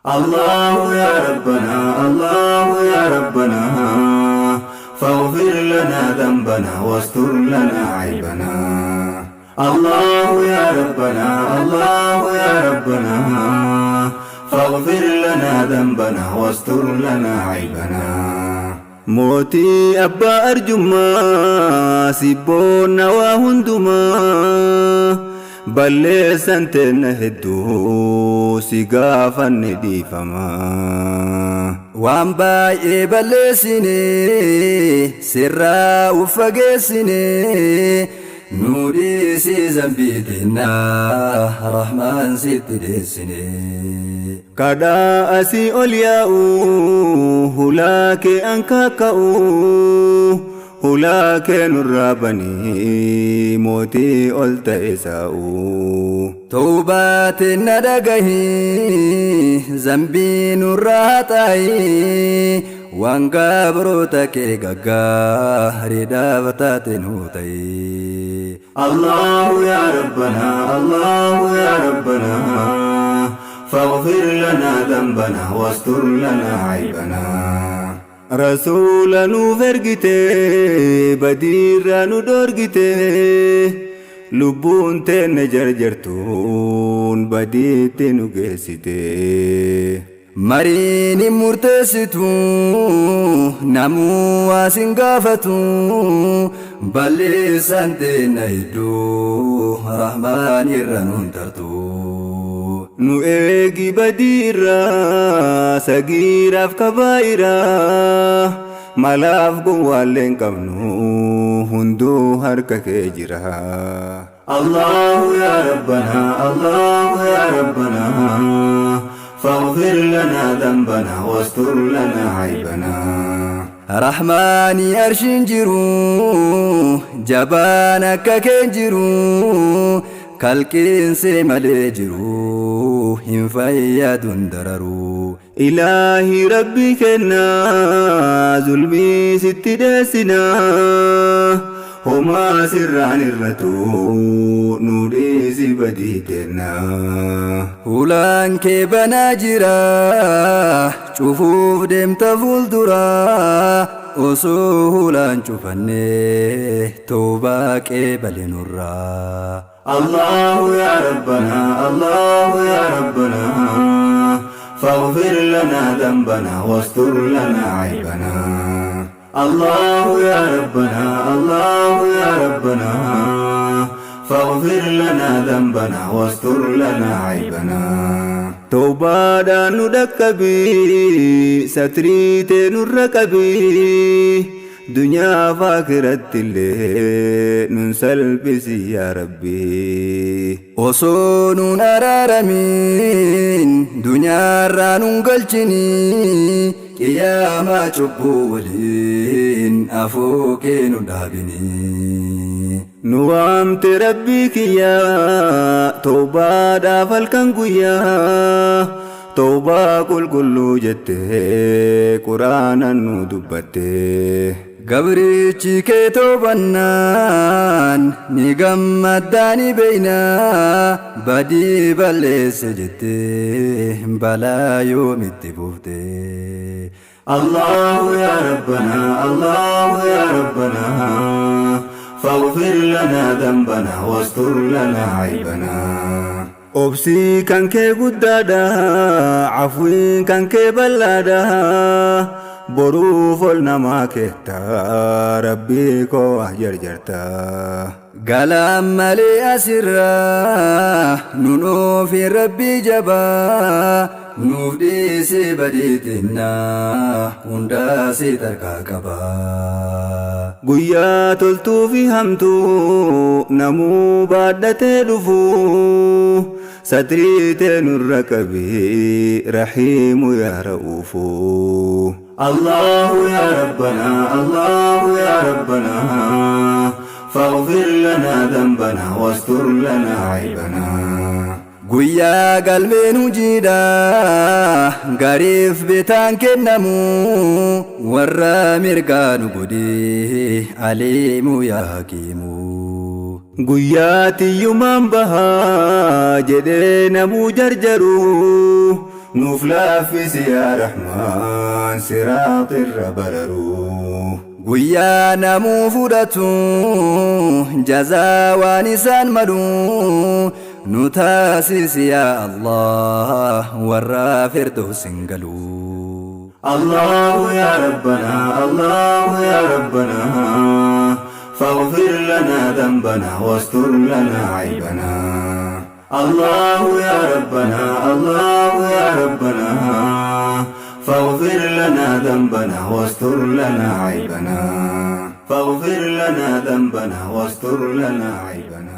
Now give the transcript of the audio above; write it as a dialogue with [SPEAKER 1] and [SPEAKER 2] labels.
[SPEAKER 1] الله يا ربنا، الله يا ربنا، فاغفر لنا ذنبنا واستر لنا عيبنا. الله يا ربنا، الله يا ربنا، فاغفر لنا ذنبنا واستر لنا عيبنا. Mootii abbaa arjummaa, sibboonna waa hundumaa, balleessan teenna hedduu, si gaafanne dhiifama.
[SPEAKER 2] Waan baay'ee balleessine, sirraa uffageessine, nu dhiisii zambii teennaa, rahmaan sitti deessine.
[SPEAKER 1] Kadhaa asii ol yaa'u, hulaa kee ankaaka'u, hulaa kee nurraa banii, mootii ol ta'e saa'u.
[SPEAKER 2] Tawbaa teenna dhagahi, zambii nurraa xaayi, waan gabroota kee gaggaariidhaaf taate nuu ta'i.
[SPEAKER 1] الله يا ربنا، الله يا ربنا، فاغفر لنا ذنبنا واستر لنا عيبنا. Rasuula nuuf ergite, badiirraa nu dhorgite, lubbuun teenne jarjartuun badiitti nu geessite.
[SPEAKER 2] Mariin hin murteessitu, namuu waa sin gaafatu, balleessaan teenna hedduu, rahmaan irra nuun tartu.
[SPEAKER 1] Nu eegi badiirraa, sagiiraaf kabaa'iraa, malaaf gowwaallee hin qabnu, hunduu harka kee jira. الله يا ربنا، الله يا ربنا، فاغفر لنا ذنبنا واستر لنا عيبنا.
[SPEAKER 2] Rahmaani arshiin jiru, jabaan akka keen jiru, kalqiinsi malee jiru, hin fayyadun dararu.
[SPEAKER 1] Ilaahi Rabbii kennaa, zulmii sitti dheessinaa, homaa sirraan irratu, nu dhiisi badii kennaa.
[SPEAKER 2] Hulaan kee banaa jira, cufuuf deemta fuuldura, osoo hulaan cufannee toobaa qeebale nurraa.
[SPEAKER 1] الله يا ربنا، الله يا ربنا، فاغفر لنا ذنبنا واستر لنا عيبنا. الله يا ربنا، الله يا ربنا، فاغفر لنا ذنبنا واستر لنا عيبنا. Tawbaadhaan nu dhaqqabii, satrii tee nurra qabii, dunyaa fi akhiratti illee nun salphisi yaa Rabbii.
[SPEAKER 2] Osoo nuun araaramin dunyaarraa nun galchini, qiyaamaa cubbuu waliin afoo kee nu dhaabini.
[SPEAKER 1] Nu waamte Rabbii kiyyaa, tawbaadhaaf halkan guyyaa, tawbaa qulqulluu jettee quraanaan nu dubbatte.
[SPEAKER 2] Gabrichi kee toobannaan ni gammaddaa, ni beeynaa, badii balleesse jettee balaa yoomitti buufte.
[SPEAKER 1] الله يا ربنا، الله يا ربنا، فاغفر لنا ذنبنا واستر لنا عيبنا. Obsii kan kee guddaadha, afwiin kan kee bal'aadha, boruuf ol namaa keetta, Rabbii koo jarjarta.
[SPEAKER 2] Galaan malee asirraa nun oofin, Rabbii jabaa, nuuf dhiisee badii teennaa hundaa si tarkaa qabaa.
[SPEAKER 1] Guyyaa toltuu fi hamtuu namuu baadhatee dhufu, satrii tee nurra qabii, rahiimu yaa ra'uufu. الله يا ربنا، الله يا ربنا، فاغفر لنا ذنبنا واستر لنا عيبنا.
[SPEAKER 2] Guyyaa galmeen hojiidha gariif bitaan kennamu, warra mirgaa nu godhee, aliimu yaa hakiimu.
[SPEAKER 1] Guyyaa tiyyumaan bahaa jedhee namuu jarjaru, Nuuf laaffisi yaa Rahmaan siraaxirra bararuu.
[SPEAKER 2] Guyyaa namuu fudhatu jazaa waan isaan malu nu taasisi yaa Allah warra firdoosin galu.
[SPEAKER 1] الله يا ربنا، الله يا ربنا، فاغفر لنا ذنبنا واستر لنا عيبنا. الله يا ربنا، الله يا ربنا، فاغفر لنا ذنبنا واستر لنا عيبنا. فاغفر لنا ذنبنا واستر لنا عيبنا.